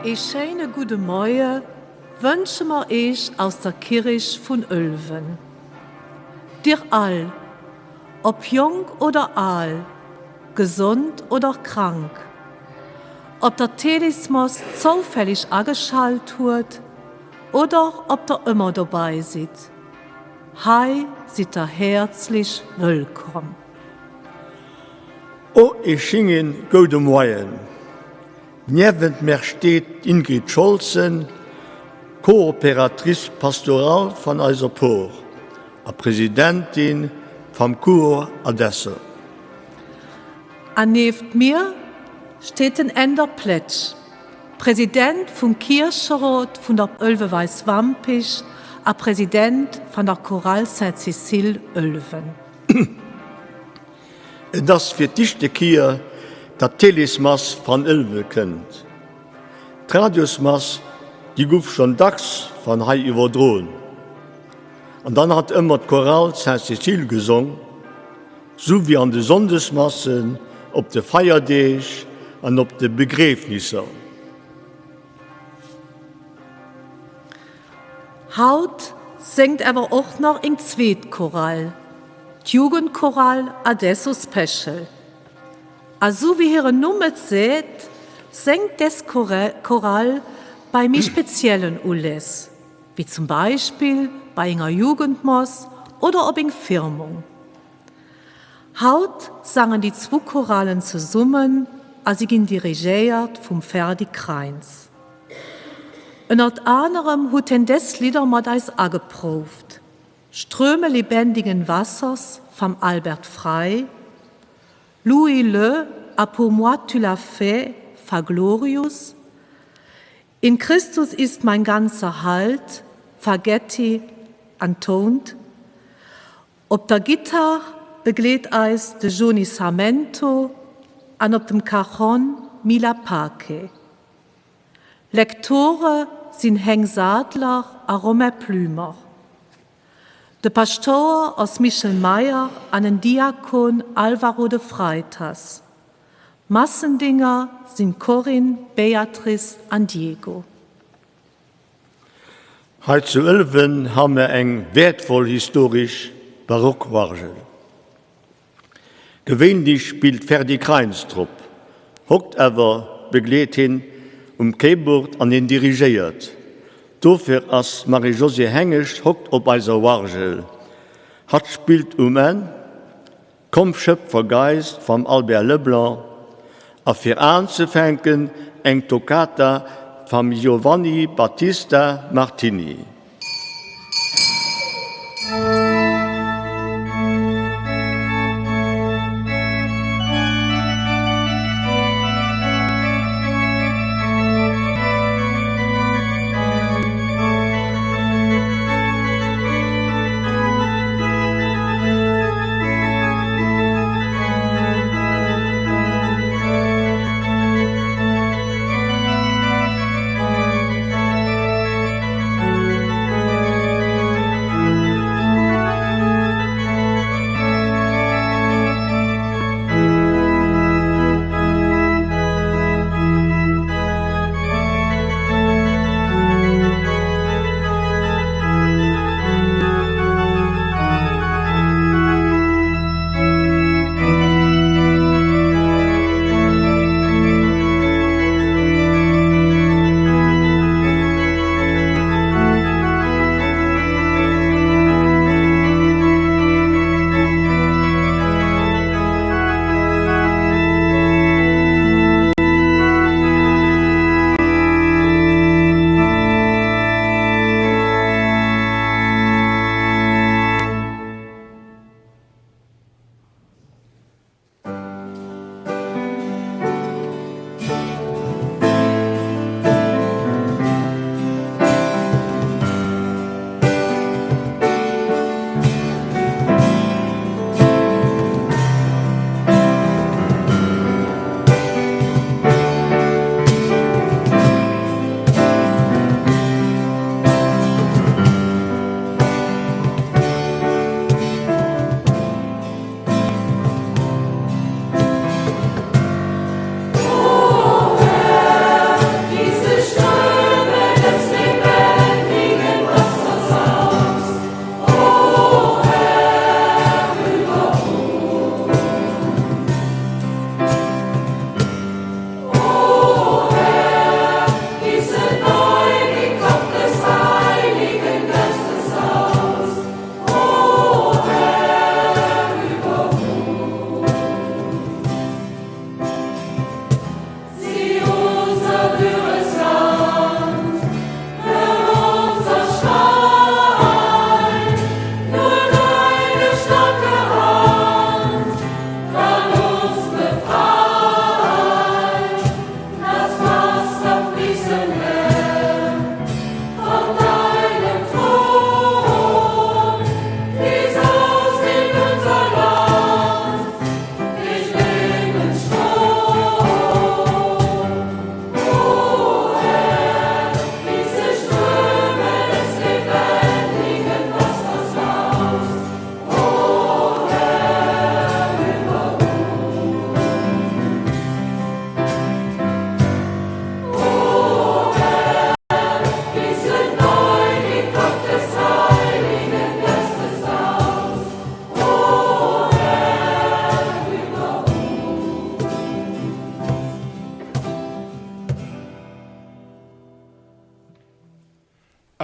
Ee schéine gudde Moie wënsche mer Eech aus der Kirrich vun Ëlwen. Dir all, ob jonk oder al, gesond oder krank, ob der d'Telesmass zoufällig ageschalt huet oder ob der ëmmer dobei sidd, hei sidd der häerzlich wëllkomm. O ee schingen goude Moien! Niewent mär steet d'Ingrid Scholzen, Coopératrice pastorale van eiser Por a Presidentin vam Chouer Adesso. An nieft mir steet den Änder Pletsch, President vum Kiercherot vun der Ëlweweis-Wampich a President van der Chorale Sainte-Cécile Ëlwen. Et ass fir d'ischte Kier, datt d'Télésmass van Ëlwe kënnt. D'Radiosmass, déi guff schonn dacks van hei iwwerdroen. An dann hat ëmmer d'Chorale Sainte-Cécile gesong, sou wéi an de Sonndesmassen, op de Feierdeeg an op de Begriefnisser. Haut séngt awer och nach eng zweet Chorale, d'Jugendchorale Adesso Special. A sou wéi hiren Numm et seet, séngt des Chorale bei méi speziellen Uläss, wéi zum Beispill bei enger Jugendmass oder op eng Firmung. Haut sangen déi zwou Choralen zesummen a si ginn dirigéiert vum Ferdi Kreins. Ënnert anerem huet hien des Lidder mat eis ageprouft, Ströme lebendigen Wassers vam Albert Frey, Louis le a pour moi tu l'as fait va Glorius, In Christus ist mein ganzer Halt va Getty Antoned, Op der Gittar begleet eis de Joni Sarmento an op dem Cajon Mila Parke. Lektore sinn Heng Sadler a Romain Plümer. De Paschtouer ass Michel Meyer an en Diakon Alvaro de Freitas. Massendinger sinn Corinne, Béatrice an Diego. Hei zu Ëlwen ha mer eng wäertvoll historesch Barockuergel. Gewéinlech spillt Ferdi Kreins drop, hokt awer begleet hien um Keyboard an hien dirigéiert. Dofir ass d'Marie-Josée Hengescht hokt op eiser Uergel. Hatt spillt um Enn Komm Schöpfer Geist vam Albert Leblanc a fir aanzefänken eng Toccata vam Giovanni Battista Martini.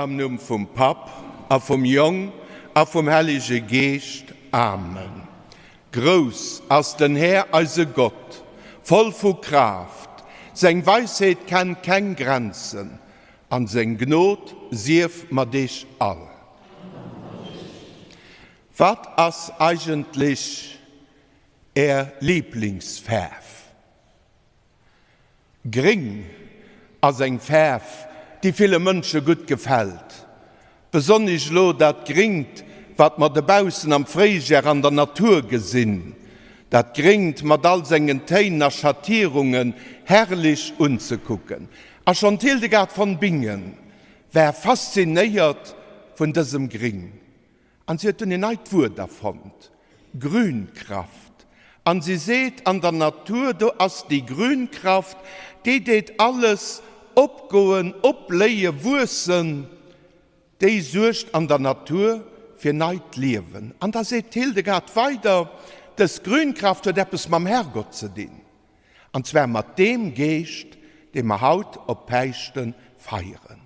Am Numm vum Papp a vum Jong a vum Hellege Geescht. Amen. Grouss ass den Här, eise Gott, voll vu Kraaft, seng Weisheet kennt keng Grenzen, an seng Gnod sief mat iech all. Wat ass eigentlech Är Liblingsfaarf? Gréng ass eng Faarf, déi ville Mënsche gutt gefält. Besonnesch elo dat Gréngt, wat mer dobaussen am Fréijar an der Natur gesinn. Dat Gréngt mat all sengen Téin a Schattierungen, herrlech unzekucken. A schonn d'Hildegard von Bingen war faszinéiert vun dësem Gréng. An si huet dunn en neit Wuert erfonnt, Grünkraft. An si seet, an der Natur, do ass déi Grünkraft, déi deet alles opgoen, opbléien, wuessen, déi suergt an der Natur fir neit Liewen. An da seet d'Hildegard weider, dës Grünkraft huet eppes mam Herrgott ze dinn, an zwar mat deem Geescht, dee mer haut op Päischte feieren.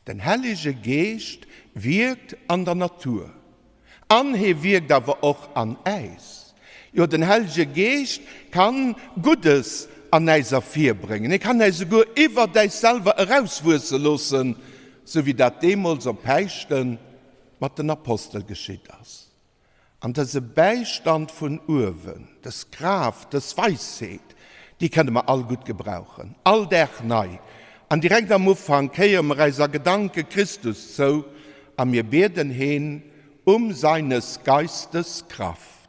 Den Hellege Geescht wierkt an der Natur an hee wierkt awer och an äis. Jo, den Hellege Geescht kann Guddes an äis ervirbréngen. Hie kann äis esouguer iwwert äis selwer erauswuesse loossen, sou wéi dat deemools op Päischten mat den Apostel geschitt ass. An dëse Bäistand vun uewen, dës Kraaft, dës Weisheet, déi kënne mer all gutt gebrauchen, all Dag nei. An direkt am Ufank kéiere mer eis a Gedanke Christus zou a mir bieden heen um seines Geistes Kraft.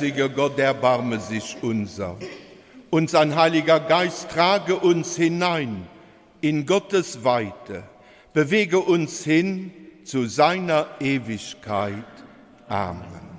Barmherzige Gott, erbarme sich unser. Und sein Heiliger Geist trage uns hinein in Gottes Weite, bewege uns hin zu seiner Ewigkeit. Amen.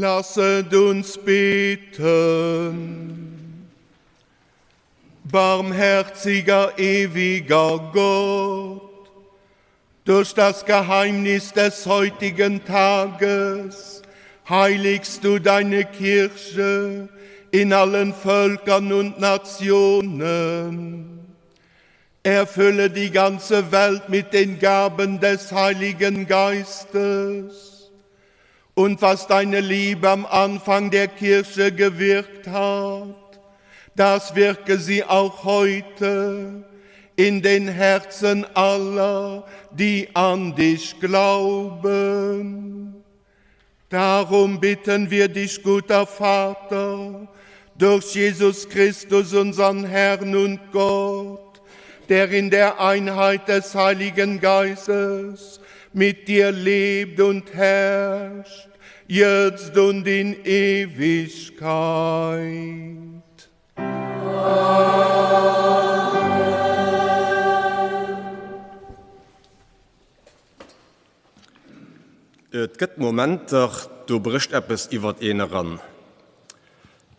Lasset uns beten. Barmherziger, ewiger Gott, durch das Geheimnis des heutigen Tages heiligst du deine Kirche in allen Völkern und Nationen. Erfülle die ganze Welt mit den Gaben des Heiligen Geistes. Und was deine Liebe am Anfang der Kirche gewirkt hat, das wirke sie auch heute in den Herzen aller, die an dich glauben. Darum bitten wir dich, guter Vater, durch Jesus Christus, unseren Herrn und Gott, der in der Einheit des Heiligen Geistes mit dir lebt und herrscht, jetzt und in Ewigkeit. Amen. Et gëtt Momenter, do brécht eppes iwwert een eran.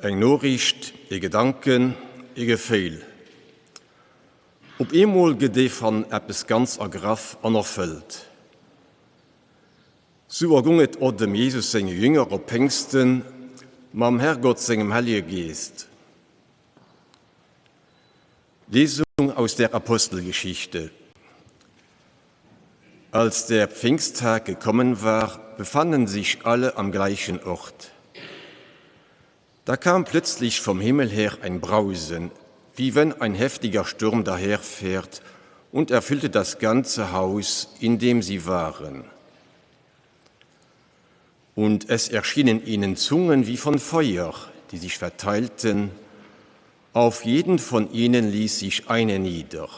Eng Noriicht, ee Gedanken, ee Geféil. Op eemol gëtt ee van eppes ganz ergraff an erfëllt. Sou ergong et o dem Jesus senge Jünger op Péngsten mam Herrgott sengem Hellege Geest. Lesung aus der Apostelgeschichte. Als der Pfingsttag gekommen war, befanden sich alle am gleichen Ort. Da kam plötzlich vom Himmel her ein Brausen, wie wenn ein heftiger Sturm daherfährt und erfüllte das ganze Haus, in dem sie waren. Und es erschienen ihnen Zungen wie von Feuer, die sich verteilten, auf jeden von ihnen ließ sich eine nieder.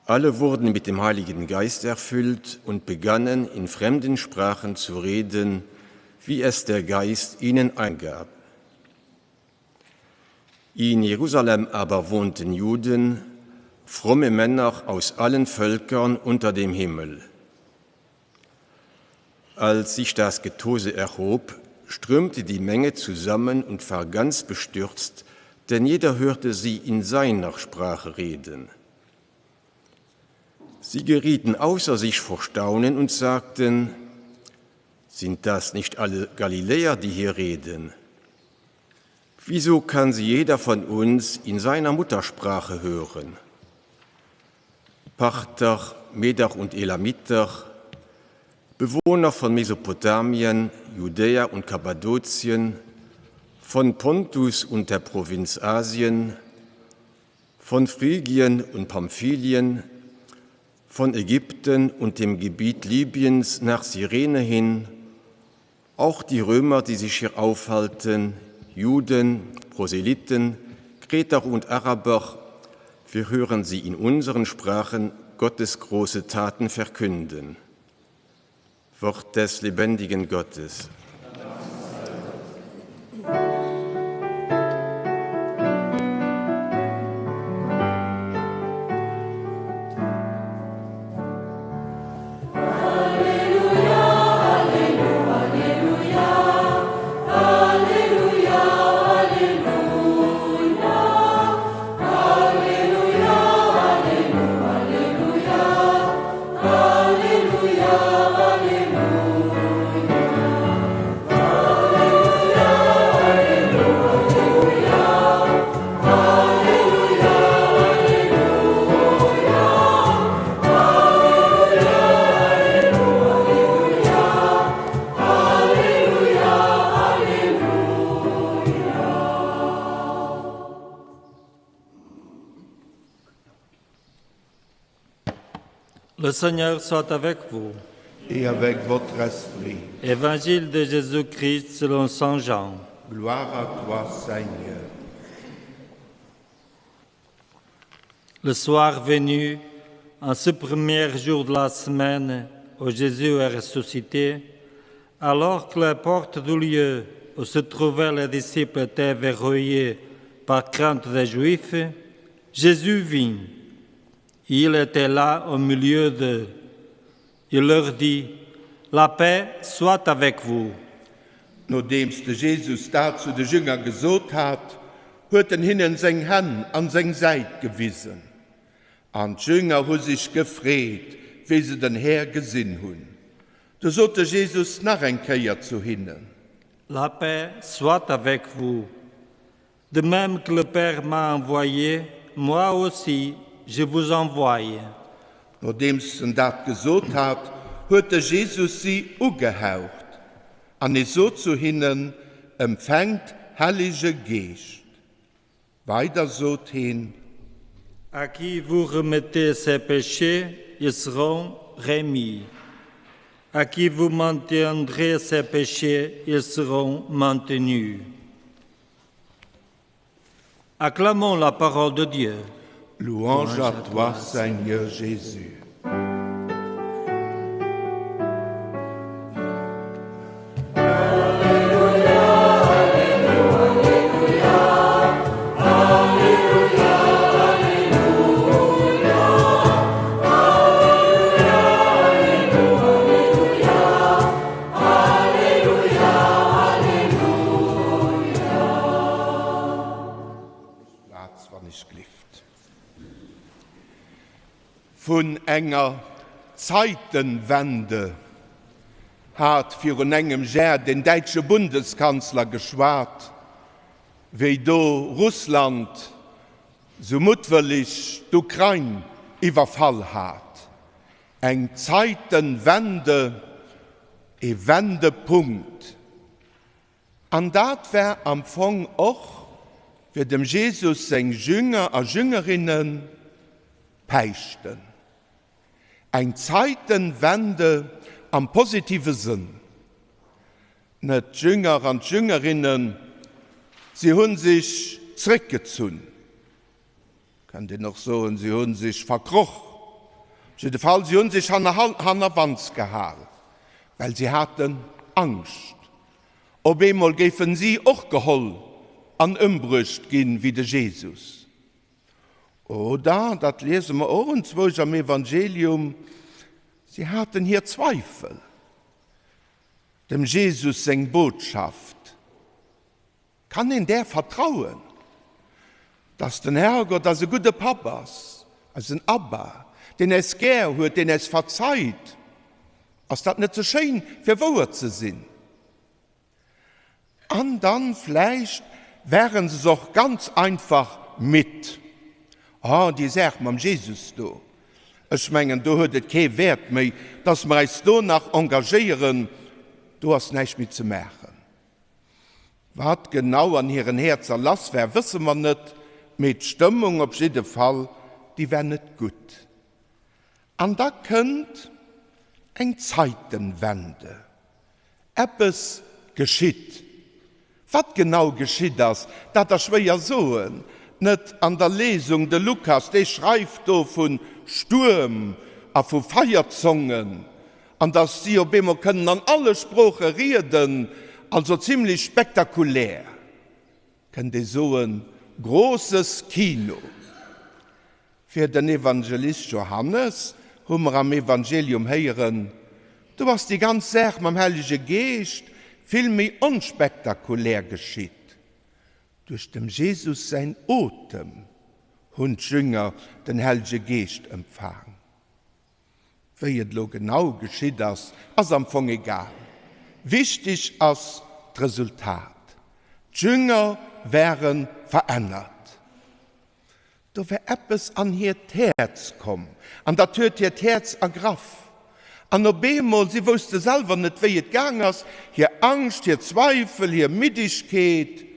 Alle wurden mit dem Heiligen Geist erfüllt und begannen in fremden Sprachen zu reden, wie es der Geist ihnen eingab. In Jerusalem aber wohnten Juden, fromme Männer aus allen Völkern unter dem Himmel. Als sich das Getose erhob, strömte die Menge zusammen und war ganz bestürzt, denn jeder hörte sie in seiner Sprache reden. Sie gerieten außer sich vor Staunen und sagten: Sind das nicht alle Galiläer, die hier reden? Wieso kann sie jeder von uns in seiner Muttersprache hören? Parther, Meder und Elamiter, Bewohner von Mesopotamien, Judäa und Kappadokien, von Pontus und der Provinz Asien, von Phrygien und Pamphylien, von Ägypten und dem Gebiet Libyens nach Sirene hin, auch die Römer, die sich hier aufhalten, Juden, Proselyten, Kreter und Araber, wir hören sie in unseren Sprachen Gottes große Taten verkünden. Wort des lebendigen Gottes. Le Seigneur soit avec vous. Et avec votre esprit. Évangile de Jésus-Christ selon Saint Jean. Gloire à toi, Seigneur. Le soir venu, en ce premier jour de la semaine où Jésus est ressuscité, alors que la porte du lieu où se trouvaient les disciples était verrouillée par crainte des Juifs, Jésus vint. Il était là au milieu d'eux. Il leur dit: La paix soit avec vous. Nodeems de Jesus dat zu de Jünger gesot hat, huet en hinnen seng Hänn an seng Säit gewisen. An d'Jünger hu sech gefreet, wéi se den Här gesinn hunn. Du sot de Jesus nach eng Kéier zu hinnen. La paix soit avec vous. De même que le Père m'a envoyé, moi aussi je vous envoie. Nodeems en dat gesot hat, huet de Jesus si ugehaucht an e sot zu hinnen, Empfänkt Hellege Geescht. Weider sot heen. À qui vous remettez ses péchés, ils seront remis. À qui vous maintiendrez ses péchés, ils seront maintenus. Acclamons la parole de Dieu. Louange à toi, Seigneur Jésus. Plaz, wann ech glift. Vun enger Zeitenwende hat virun engem Jar den däitsche Bundeskanzler geschwat, wéi do Russland sou muttwëllig d'Ukrain iwwerfall hat. Eng Zeitenwende, e Wendepunkt. An dat war am Fong och fir dem Jesus seng Jünger a Jüngerinnen Päischten. Eng Zeitenwende am positive Sënn. Net d'Jünger an d'Jüngerinnen, si hu sech zréckgezunn. Kënnt een och soen, si hu sech verkroch. Op jidde Fall, si hu sech hannerwands gehal, well si haten Angscht. Op eemol géifen si och geholl an ëmbruecht ginn, wéi de Jesus. Oder, dat liese mer och enzwousch am Evangelium, si haten hir Zweifel. Dem Jesus seng Botschaft. Kann een där vertrauen, dass den Herrgott eise gudde Papp ass, eisen Abba, deen äis gär huet, deen äis verzeit? Ass dat net ze schéin, fir wouer ze sinn? An dann vläicht waren se och ganz einfach midd. Oh, déi Saach mam Jesus do, ech mengen, do huet et kee Wäert méi, dass mer äis do nach engagéieren, do ass näischt méi ze maachen. Wat genau an hiren Häerzer lass war, wësse mer net, mee d'Stëmmung op jidde Fall, déi war net gutt. An da kënnt eng Zeitenwende. Eppes geschitt. Wat genau geschitt ass, dat ass schwéier soen. Net an der Lesung, de Lukas, dee schreift do vu Stuerm a vu Feierzongen an datt si op eemol kënnen an alle Sprooche rieden, also zimlech spektakulär, kënnt ee soen, großes Kino. Fir den Evangelist Johannes hu mer am Evangelium héieren, do ass déi ganz Saach mam Hellege Geescht vill méi onspektakulär geschitt. Duerch dem Jesus säin Otem hunn d'Jünger den Hellege Geescht empfaang. Wéi et elo genau geschitt ass, ass am Fong egal. Wichteg ass d'Resultat, D'Jünger ware verännert. Do war eppes an hiert Häerz komm, an dat huet hiert Häerz ergraff. An op eemol, si wousste selwer net, wéi et gaang ass, hir Angscht, hir Zweifel, hir Middegkeet,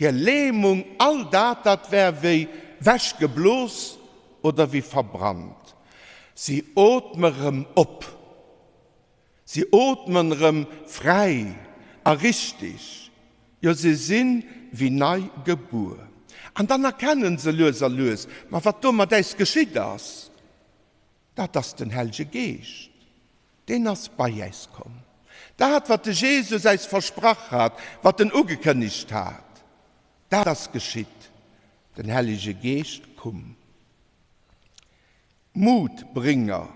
Hir Lähmung, all dat, dat war wéi wechgeblos oder wéi verbrannt. Si ootme rëm op. Si ootmen rëm fräi a richtig. Jo, si si wéi nei gebuer. An dann erkennen se lues a lues, ma wat do mat äis geschitt ass, dat ass den Hellge Geescht. Deen ass bei äis komm. Dat, wat de Jesus äis versprach hat, wat en ugekënnegt hat, dat ass geschitt, Den Hellege Geescht kumm. Mutbringer.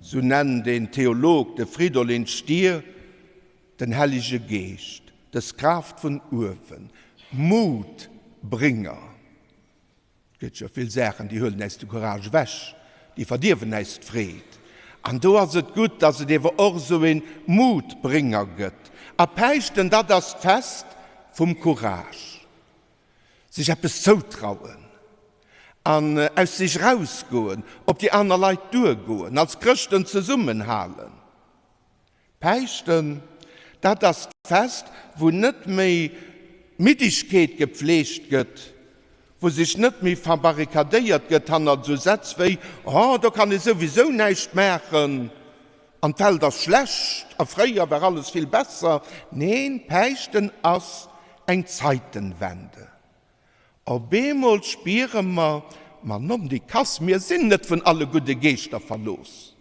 Sou nennt een Theolog, de Fridolin Stier, den Hellege Geescht, dës Kraaft vun uewen, Mutbringer. Et gëtt jo vill Saachen, déi huelen äis de Courage ewech, déi verdierwen äis d'Freed. An do ass et gutt, dass et ewer och esou een Mutbringer gëtt. A Päischten, dat ass d'Fest vum Courage. Sech eppes zoutrauen an aus sech erausgoen, op déi aner Leit duergoen, als Chrëschten zesummenhalen. Päischten, dat ass d'Fest, wou net méi d'Middegkeet gepfleegt gëtt, wou sech net méi verbarrikadéiert gëtt hannert esou Sätz wéi, Oh, do kann ee souwisou näischt maachen an d'Welt ass schlecht a fréier war alles vill besser. Neen, Päischten ass eng Zeitenwende. Op eemol spiere mer, Ma nondikass, mir sinn net vun alle gudde Geeschter verlooss.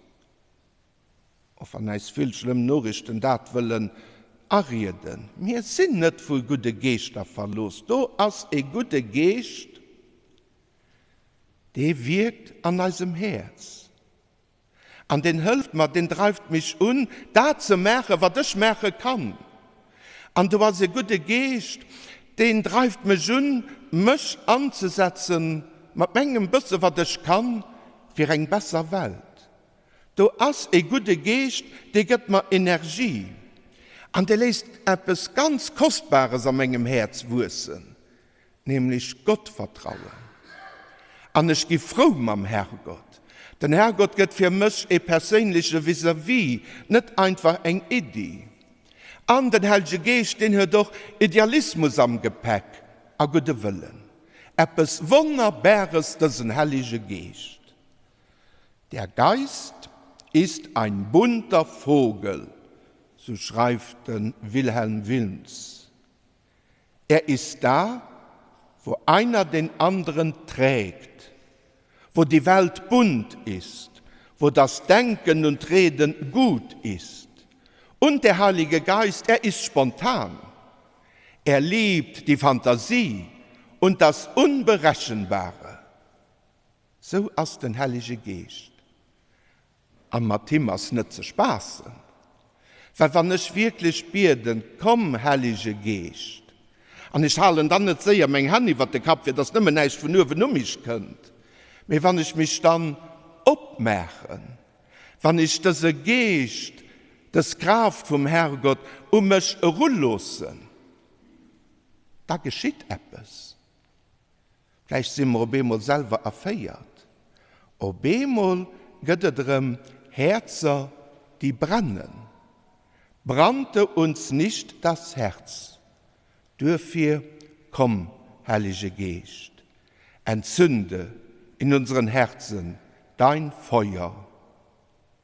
Och wann äis vill schlëmm Noriichten dat wëllen arieden, mir sinn net vu gudde Geeschter verlooss. Do ass e gudde Geescht, dee wierkt an eisem Häerz an deen hëlleft mer, deen dreift mech un, dat ze maachen, wat ech maache kann. An do ass e gudde Geescht, deen dreift mech un, mech anzesetzen, mat mengem bësse wat ech kann, fir eng besser Welt. Do ass e gudde Geescht, dee gëtt mer Energie an dee léisst eppes ganz Kostbares a mengem Häerz wuessen, nämlech Gottvertrauen. An ech gi frou mam Herrgott. Den Herrgott gëtt fir mech e perséinleche Vis-à-vis, net einfach eng Iddi. An den Hellege Geescht, deen huet och Idealismus am Gepäck a gudde Wëllen. Eppes Wonnerbares, dësen Hellege Geescht. Der Geist ist ein bunter Vogel, so schreift de Wilhelm Wilms. Er ist da, wo einer den anderen trägt, wo die Welt bunt ist, wo das Denken und Reden gut ist. Und der Heilige Geist, er ist spontan. Er liebt die Fantasie und das Unberechenbare. Sou ass den Hellege Geescht. A mat him ass net ze spaassen. Well wann ech wierklech bieden, Komm, Hellege Geescht, an ech halen dann net séier meng Hänn iwwer de Kapp, fir dass nëmmen näischt vun uewen u mech kënnt, mee wann ech mech dann opmaachen, wann ech dëse Geescht, dës Kraaft vum Herrgott u mech eruloossen, da geschitt eppes. Vläicht si mer op eemol selwer erféiert. Op eemol gëtt et erëm Häerzer, déi brennen. Brannte uns nicht das Herz? Duerfir komm, Hellege Geescht, entzünde in unseren Herzen dein Feuer.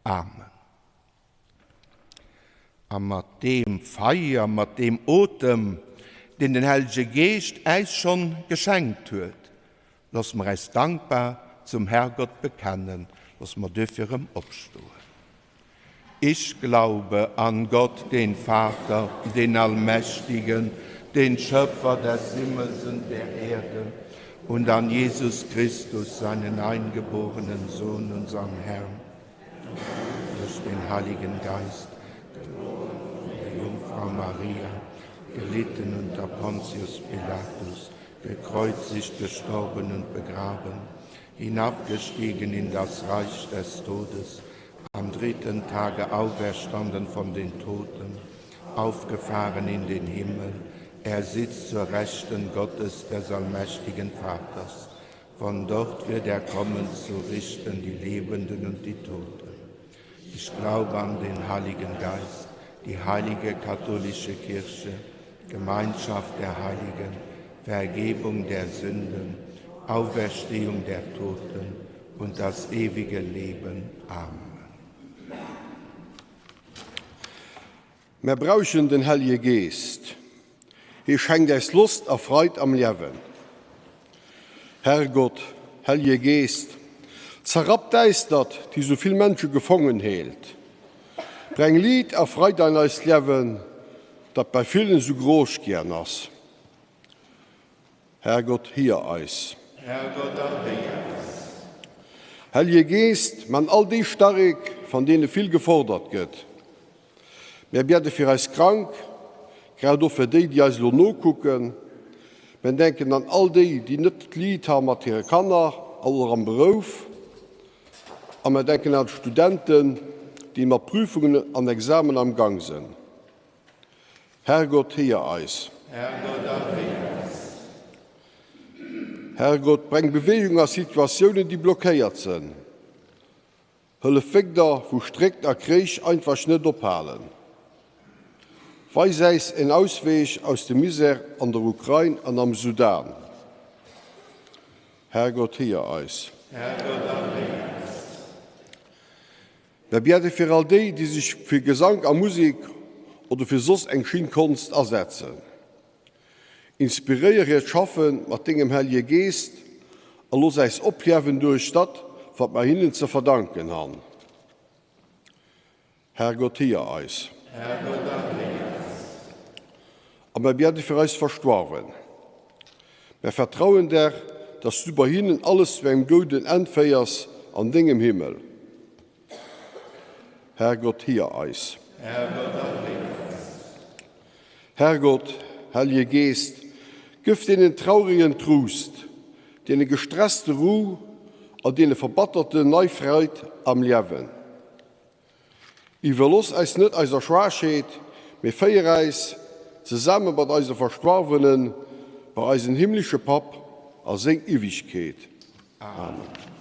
Amen. A mat deem Feier, mat deem Otem, deen den Hellege Geescht äis schonn geschenkt huet, loosse mer äis dankbar zum Herrgott bekennen. Loosse mer duerfir erëm opstoen. Ich glaube an Gott, den Vater, den Allmächtigen, den Schöpfer des Himmels und der Erde, und an Jesus Christus, seinen eingeborenen Sohn, unseren Herrn, durch den Heiligen Geist, geboren von der Jungfrau Maria, gelitten unter Pontius Pilatus, gekreuzigt, gestorben und begraben, hinabgestiegen in das Reich des Todes, am dritten Tage auferstanden von den Toten, aufgefahren in den Himmel, er sitzt zur Rechten Gottes des allmächtigen Vaters. Von dort wird er kommen zu richten die Lebenden und die Toten. Ich glaube an den Heiligen Geist, die heilige katholische Kirche, Gemeinschaft der Heiligen, Vergebung der Sünden, Auferstehung der Toten und das ewige Leben. Amen. Mär brauchen den Hellje Geest. Hie schenkt äis Lost a Freid am Liäwen. Herrgott, Hellje Geest, zerrapp d'Äistert, déi sou vill Mensche gefongen heelt. Breng Liit a Freid an eist Liäwen, dat bei villen sou groosch giän ass. Herrgott, hier eis. Herrgott, erhéier eis. Hellje Geest, man all déi starrek. van deene vill gefordert gëtt. Mär biede fir eis Krank, grad och fir déi, déi eis elo nokucken. Mär denken an all déi, déi net d'Liit ha mat hire Kanner oder am Berouf. A mär denken an d'Studenten, déi mat Prüfungen an Examen am Gang sënn. Herrgott, héier eis. Herrgott, erhéier eis. Herrgott, breng Bewegung a Situatiounen, déi blockéiert sënn. Hëllef wégder, wou Stréckt a Kréich einfach net ophalen. Weis äis en Ausweg aus dem Misère an der Ukrain an am Sudan. Herrgott, héier eis. Herrgott, erhéier eis. Mer biede fir all déi, déi sech fir Gesank a Musek oder fir soss eng schin Konst asetzen. Inspiréier hiert Schaffe mat dengem Hellje Geest a looss äis opliewen duerch dat, wat mer hinnen ze verdanken han. Herrgott, héier eis. Herrgott, erhéier eis. A mer biede fir eis Verstoarwen. Mer vertrauen der, dass du bei hinnen alles zu engem gouden Enn féiers an dengem Himmel. Herrgott, héier eis. Herrgott, erhéier eis. Herrgott, Hellje Geest, gëff deenen Trauregen Troust, deene Gestresste Rou a deene Verbatterten nei Freid am Liewen. Iwwerloss eis net eiser Schwaachheet, mee féier äis, zesamme mat eise Verstoarwenen, bei eisen himmlische Papp a seng Iwigkeet. Amen.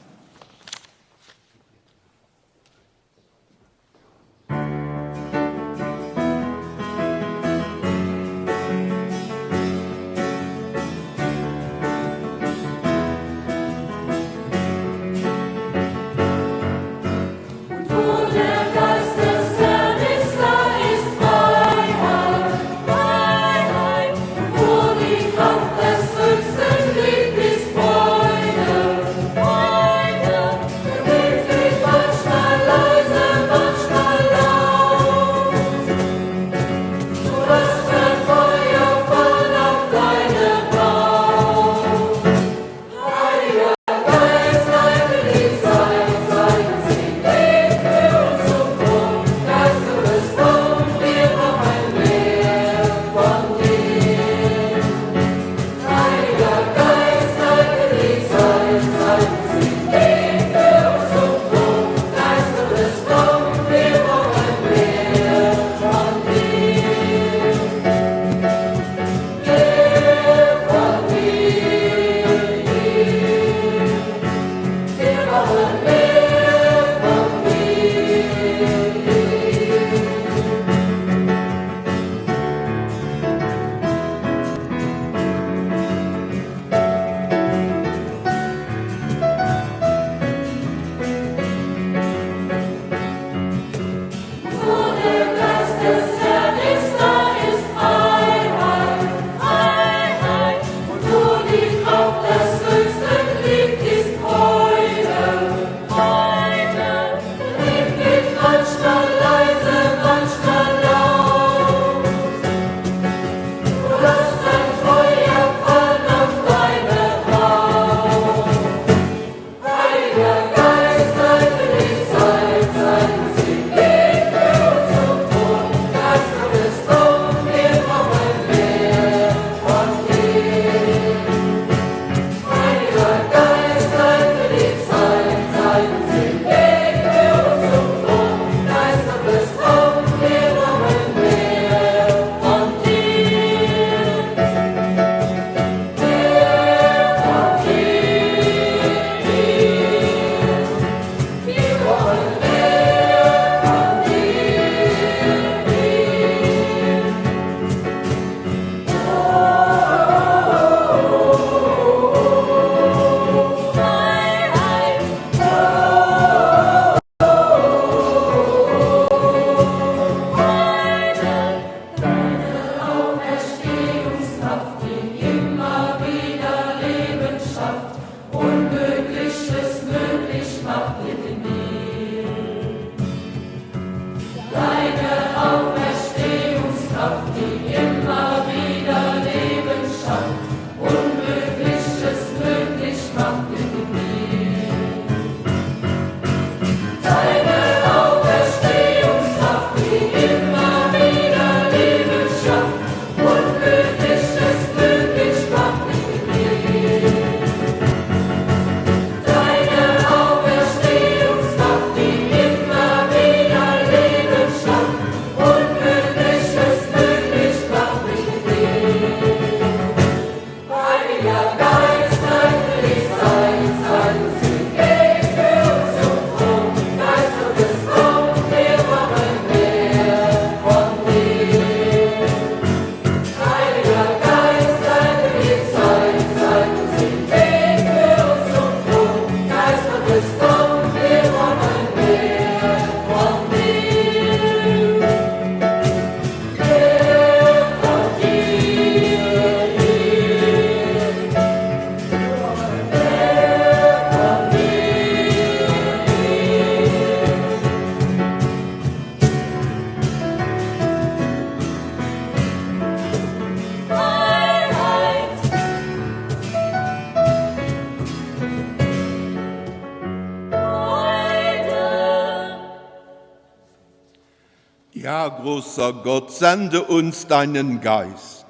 Ja, großer Gott, sende uns deinen Geist,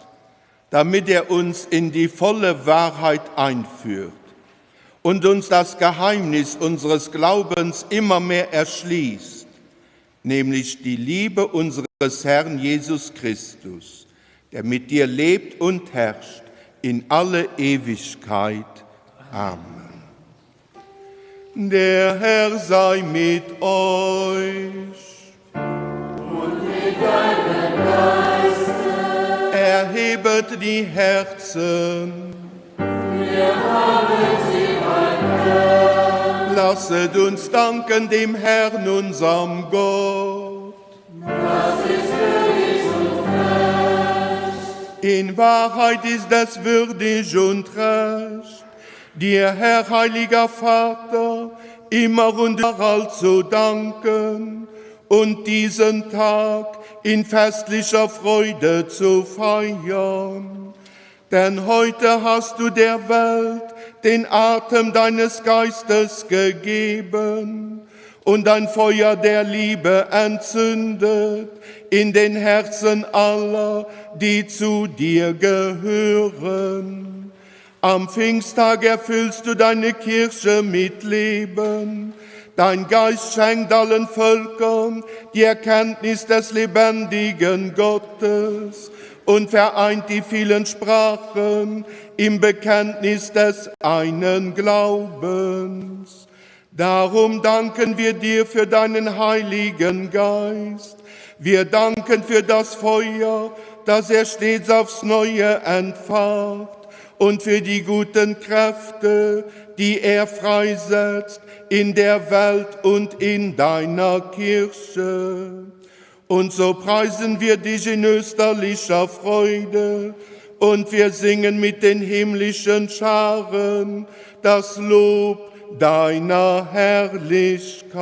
damit er uns in die volle Wahrheit einführt und uns das Geheimnis unseres Glaubens immer mehr erschließt, nämlich die Liebe unseres Herrn Jesus Christus, der mit dir lebt und herrscht in alle Ewigkeit. Amen. Der Herr sei mit euch. Und mit deinem Geiste. Erhebet die Herzen. Wir haben sie beim Herrn. Lasset uns danken dem Herrn, unserem Gott. Das ist würdig und recht. In Wahrheit ist es würdig und recht, dir, Herr, heiliger Vater, immer und überall zu danken und diesen Tag in festlicher Freude zu feiern. Denn heute hast du der Welt den Atem deines Geistes gegeben und ein Feuer der Liebe entzündet in den Herzen aller, die zu dir gehören. Am Pfingsttag erfüllst du deine Kirche mit Leben. Dein Geist schenkt allen Völkern die Erkenntnis des lebendigen Gottes und vereint die vielen Sprachen im Bekenntnis des einen Glaubens. Darum danken wir dir für deinen Heiligen Geist. Wir danken für das Feuer, das er stets aufs Neue entfacht und für die guten Kräfte, die er freisetzt in der Welt und in deiner Kirche. Und so preisen wir dich in österlicher Freude und wir singen mit den himmlischen Scharen das Lob deiner Herrlichkeit.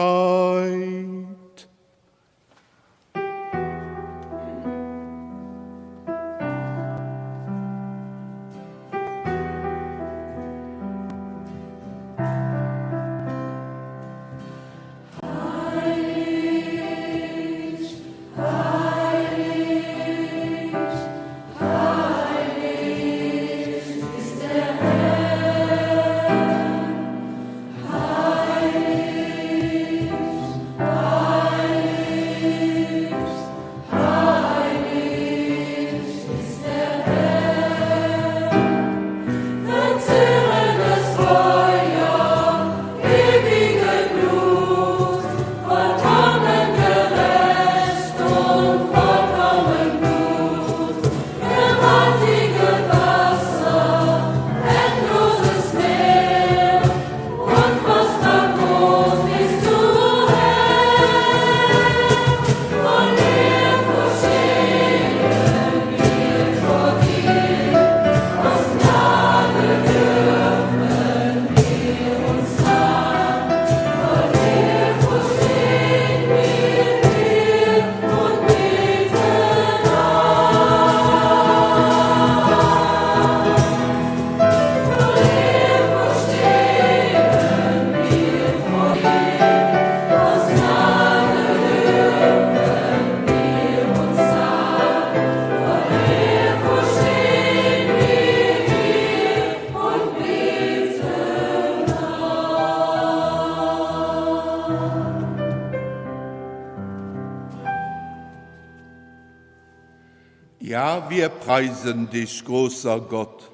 Ja, wir preisen dich, großer Gott,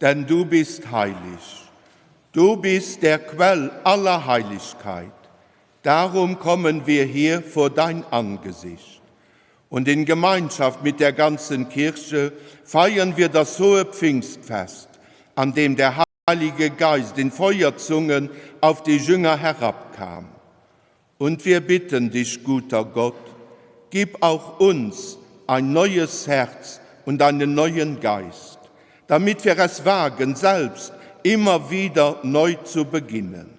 denn du bist heilig. Du bist der Quell aller Heiligkeit. Darum kommen wir hier vor dein Angesicht. Und in Gemeinschaft mit der ganzen Kirche feiern wir das hohe Pfingstfest, an dem der Heilige Geist in Feuerzungen auf die Jünger herabkam. Und wir bitten dich, guter Gott, gib auch uns ein neues Herz und einen neuen Geist, damit wir es wagen, selbst immer wieder neu zu beginnen.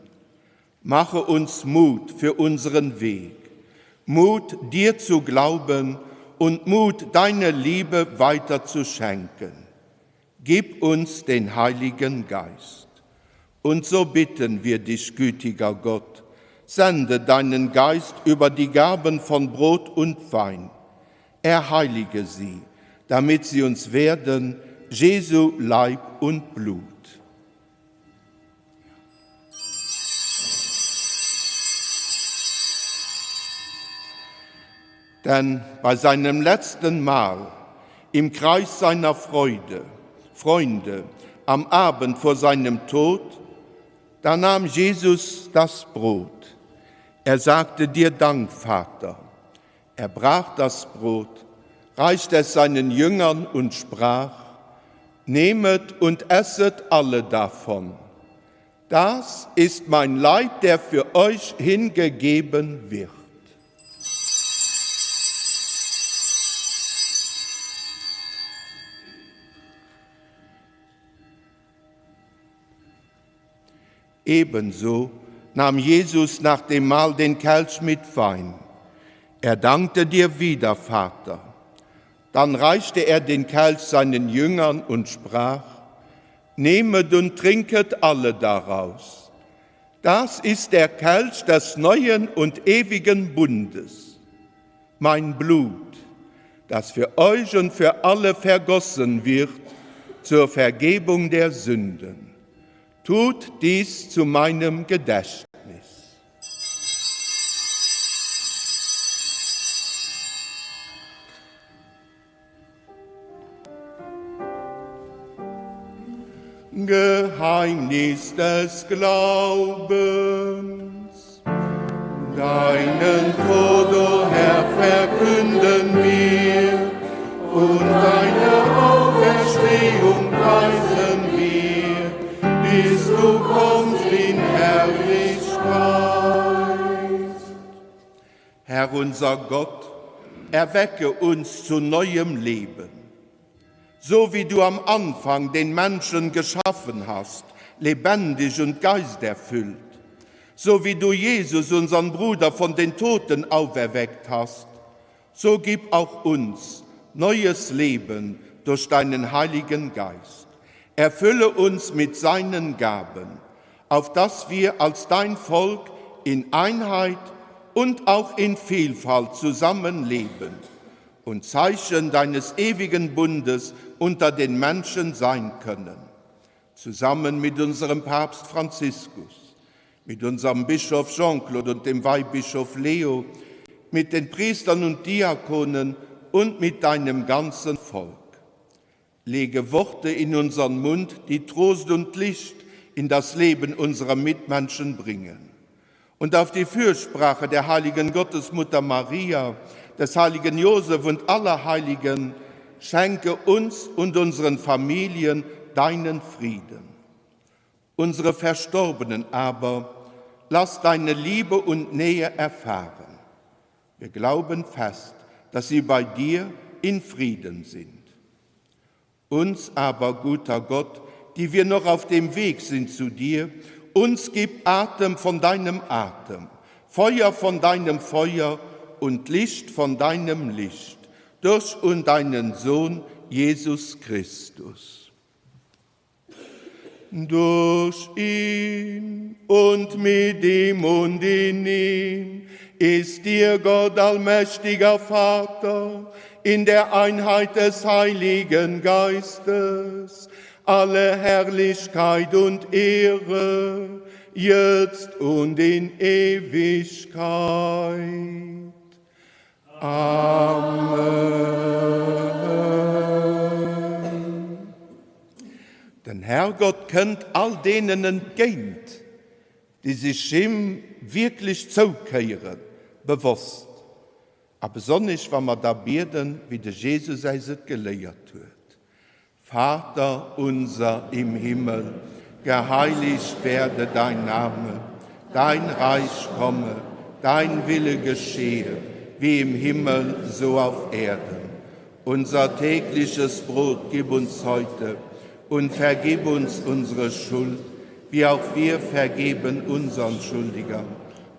Mache uns Mut für unseren Weg, Mut, dir zu glauben und Mut, deine Liebe weiter zu schenken. Gib uns den Heiligen Geist. Und so bitten wir dich, gütiger Gott. sende deinen Geist über die Gaben von Brot und Wein. Erheilige sie, damit sie uns werden Jesu Leib und Blut. Denn bei seinem letzten Mahl im Kreis seiner Freude, Freunde, am Abend vor seinem Tod, da nahm Jesus das Brot. Er sagte dir Dank, Vater. Er brach das Brot, reichte es seinen Jüngern und sprach: Nehmet und esset alle davon. Das ist mein Leib, der für euch hingegeben wird. Ebenso nahm Jesus nach dem Mahl den Kelch mit Wein. Er dankte dir wieder, Vater. Dann reichte er den Kelch seinen Jüngern und sprach: Nehmet und trinket alle daraus. Das ist der Kelch des neuen und ewigen Bundes, mein Blut, das für euch und für alle vergossen wird zur Vergebung der Sünden. Tut dies zu meinem Gedächtnis. Geheimnis des Glaubens. Deinen Tod, o Herr, verkünden wir und deine Auferstehung preisen wir, bis du kommst in Herrlichkeit. Herr unser Gott, erwecke uns zu neuem Leben. So wie du am Anfang den Menschen geschaffen hast, lebendig und geisterfüllt, so wie du Jesus, unseren Bruder, von den Toten auferweckt hast, so gib auch uns neues Leben durch deinen Heiligen Geist. Erfülle uns mit seinen Gaben, auf dass wir als dein Volk in Einheit und auch in Vielfalt zusammenleben und Zeichen deines ewigen Bundes unter den Menschen sein können. Zusammen mit unserem Papst Franziskus, mit unserem Bischof Jean-Claude und dem Weihbischof Leo, mit den Priestern und Diakonen und mit deinem ganzen Volk. Lege Worte in unseren Mund, die Trost und Licht in das Leben unserer Mitmenschen bringen. Und auf die Fürsprache der heiligen Gottesmutter Maria, des heiligen Josef und aller Heiligen, schenke uns und unseren Familien deinen Frieden. Unsere Verstorbenen aber, lass deine Liebe und Nähe erfahren. Wir glauben fest, dass sie bei dir in Frieden sind. Uns aber, guter Gott, die wir noch auf dem Weg sind zu dir, uns gib Atem von deinem Atem, Feuer von deinem Feuer und Licht von deinem Licht, durch und deinen Sohn Jesus Christus. Durch ihn und mit ihm und in ihm ist dir Gott allmächtiger Vater in der Einheit des Heiligen Geistes alle Herrlichkeit und Ehre jetzt und in Ewigkeit. Amen. Den Herrgott kënnt all deenen entgéint, déi sech him wierklech zoukéieren, bewosst, a besonnesch wa mer da bieden, wéi de Jesus äis et geléiert huet, Vater unser im Himmel, geheiligt werde dein Name, dein Reich komme, dein Wille geschehe, wie im Himmel so auf Erden. Unser tägliches Brot gib uns heute und vergib uns unsere Schuld, wie auch wir vergeben unseren Schuldigern.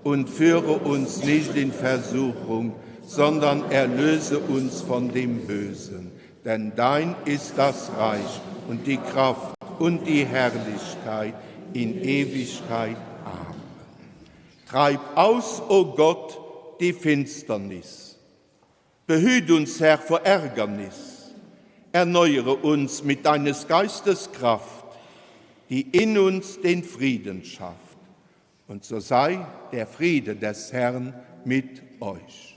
Und führe uns nicht in Versuchung, sondern erlöse uns von dem Bösen. Denn dein ist das Reich und die Kraft und die Herrlichkeit in Ewigkeit. Amen. Treib aus, o Gott, die Finsternis. Behüt uns, Herr, vor Ärgernis. Erneuere uns mit deines Geistes Kraft, die in uns den Frieden schafft. Und so sei der Friede des Herrn mit euch.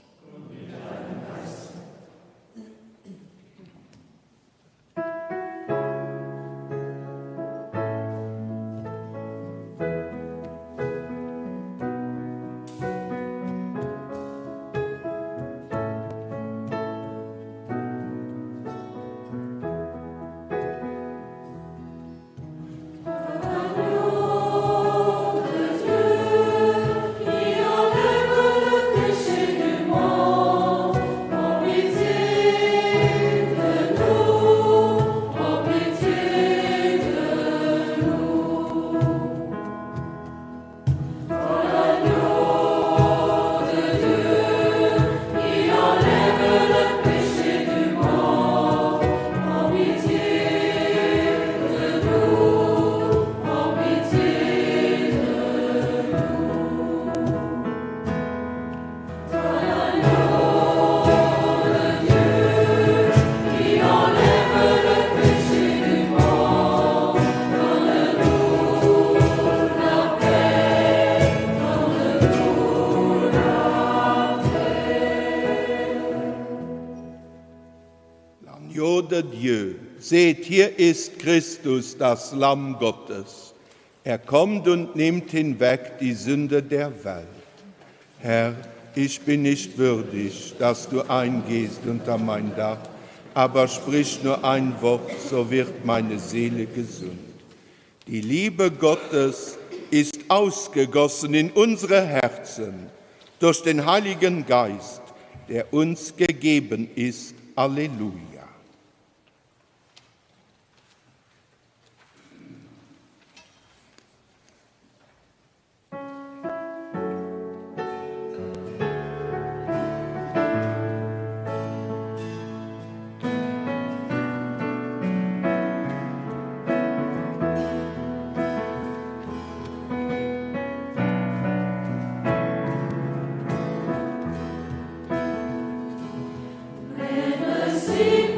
L'Agneau de Dieu, seht, hier ist Christus, das Lamm Gottes. Er kommt und nimmt hinweg die Sünde der Welt. Herr, ich bin nicht würdig, dass du eingehst unter mein Dach, aber sprich nur ein Wort, so wird meine Seele gesund. Die Liebe Gottes ist ausgegossen in unsere Herzen durch den Heiligen Geist, der uns gegeben ist. Halleluja. Wenn es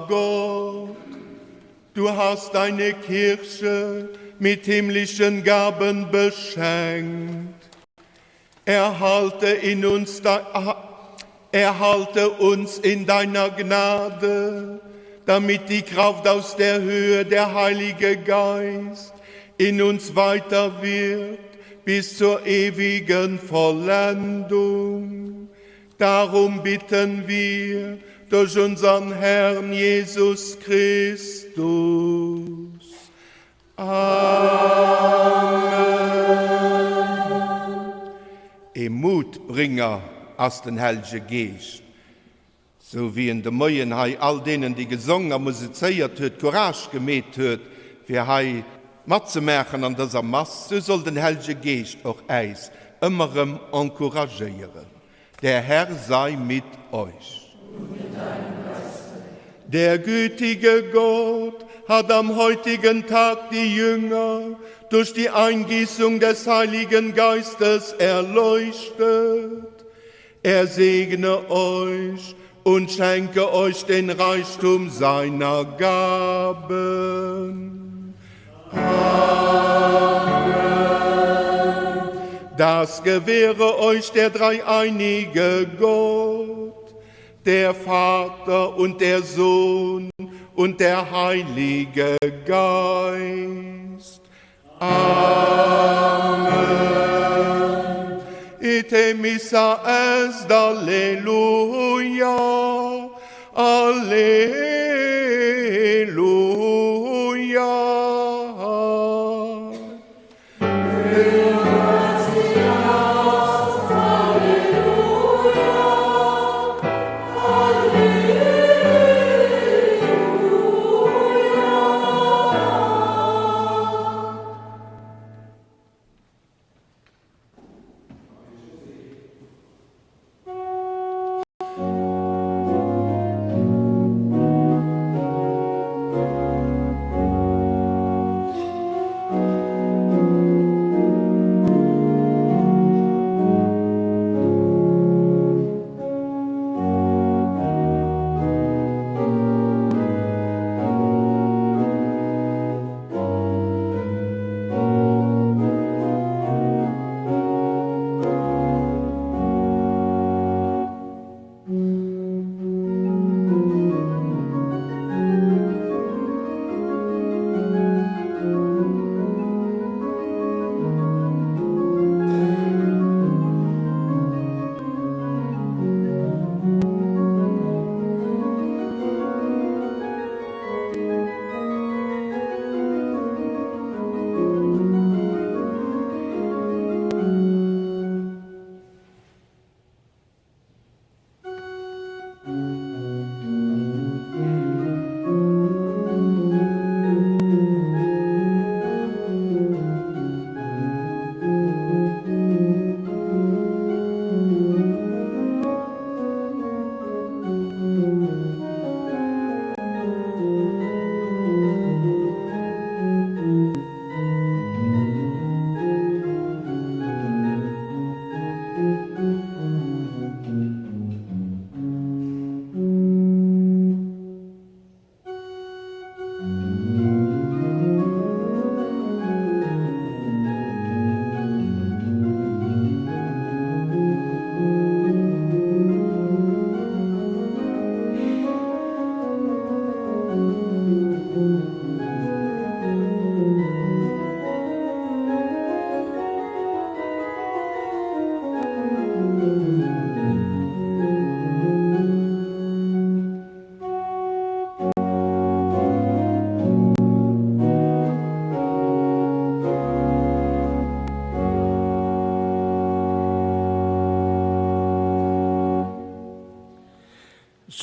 Unser Gott, du hast deine Kirche mit himmlischen Gaben beschenkt. Erhalte in uns erhalte uns in deiner Gnade, damit die Kraft aus der Höhe der Heilige Geist in uns weiter wirkt bis zur ewigen Vollendung. Darum bitten wir durch unseren Herrn Jesus Christus. Amen. Ee Mutbringer ass den Hellege Geescht. Sou wéi en de Moien hei all deenen, déi gesong a musezéiert huet, Courage gemeet huet, fir hei matzemaachen an dëser Mass, sou soll den Hellege Geescht och äis ëmmer rëm encouragéieren. Der Herr sei mit euch. Und mit deinem Geiste. Der gütige Gott hat am heutigen Tag die Jünger durch die Eingießung des Heiligen Geistes erleuchtet. Er segne euch und schenke euch den Reichtum seiner Gaben. Amen. Das gewähre euch der dreieinige Gott, der Vater und der Sohn und der Heilige Geist. Amen. Ite missa est Alleluia, Alleluia.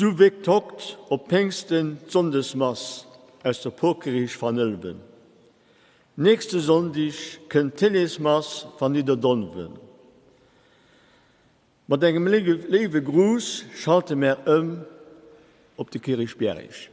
Sou wéckt hockt op Péngsten d'Sonndesmass aus der Porkirich van Ëlwen. Nächste Sonndig kënnt d'Télésmass van Nidderdonwen. Mat engem léiwe Gruuss schalte mär ëm op de Kirichbiereg.